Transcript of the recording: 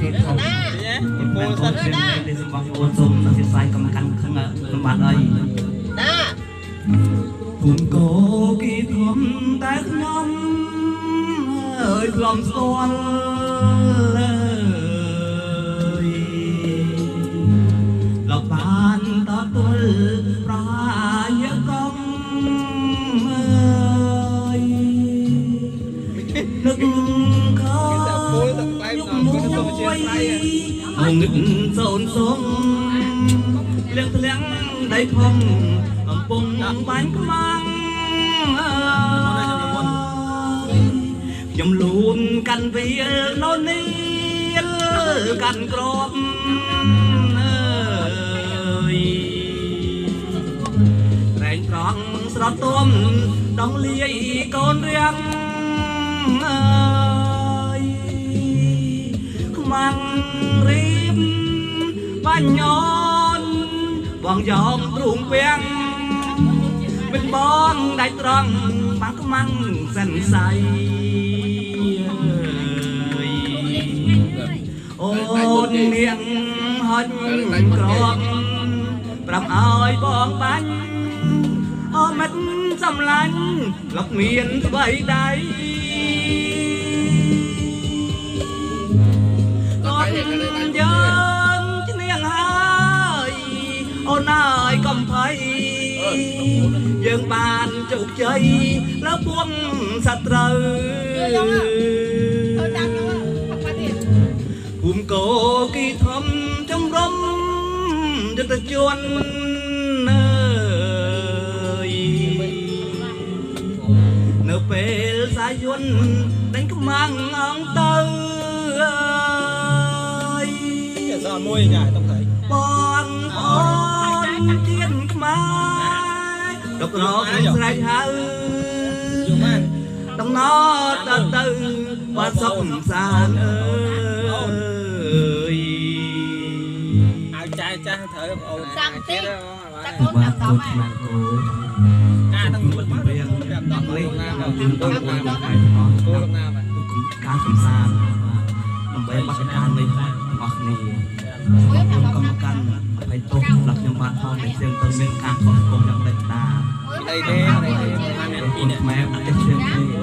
គេធំ ពូ បង សិន សិនទេសូមបងប្អូនសូមអធិស្ឋានកម្មកាន់ខឹងខ្ញុំបាទអី ណា ភូមិកោគីធំតែខ្ញុំអើយធ្លំស្គាល់អើយលោកបានតទល់ប្រាយកងអើយនឹកខយុគមួយងឹតសូនសុងលៀងធ្លាក់ដីផុងកំពុងបាញ់ខ្មាំងអើយខ្ញុំលូនកាន់វាលនៅនេះកាន់ក្របអើយរែងត្រង់ស្រទំដងលាយកូនរៀងអើយខ្មាំងរៀបបាញ់ញនបងយ៉ងទ្រូងពាំងមិនបងដាច់ត្រង់បាំងខ្មាំងសិនសៃអើយអូននាងហុចក្រមប្រាប់ឲ្យបងបាញ់អមិតសំឡាញ់លុកមានស្បីដៃ គាត់យើងឈ្នះហើយអូនអើយកំភៃយើងបានជោគជ័យលើពួងសត្រូវ ទៅតាមខ្ញុំផឹកបាត់ទៀត ភូមិកោគីធំជំរំយុទ្ធជនអើយនៅពេលសាយន្តដេញខ្មាំងអងទៅអើយ សល់មួយញ៉ាតុកត្រី បងប្អូនជាតិខ្មែរដករកស្រែកហៅ យកបាន តំណតទៅបាត់សុខសានអើយ អាវចាយចាស់ត្រូវបងអូន សាំទីតែកូន បាទ តាម កូ តំ ន ហ៎ ខ្មែរគោ អាទាំងមួយមក រៀង ប្រាប់ដល់ នេះ ណា យើងទៅបងប្អូនទាំងអស់ គោលកំណាបាទ ការកំសាន្តបាទដើម្បីបទការនៃទាំងអស់គ្នា អូយ ខ្ញុំ តាម កម្មកាន់អភ័យទោសសម្រាប់ខ្ញុំបាទផងដែលយើងទៅមានការខុសឆ្គងយ៉ាងដាច់ដា អូយ អីទេអីទេបានអ្នក ពី ពីរអ្នក ខ្មែរអត់ចេះច្រៀងទេ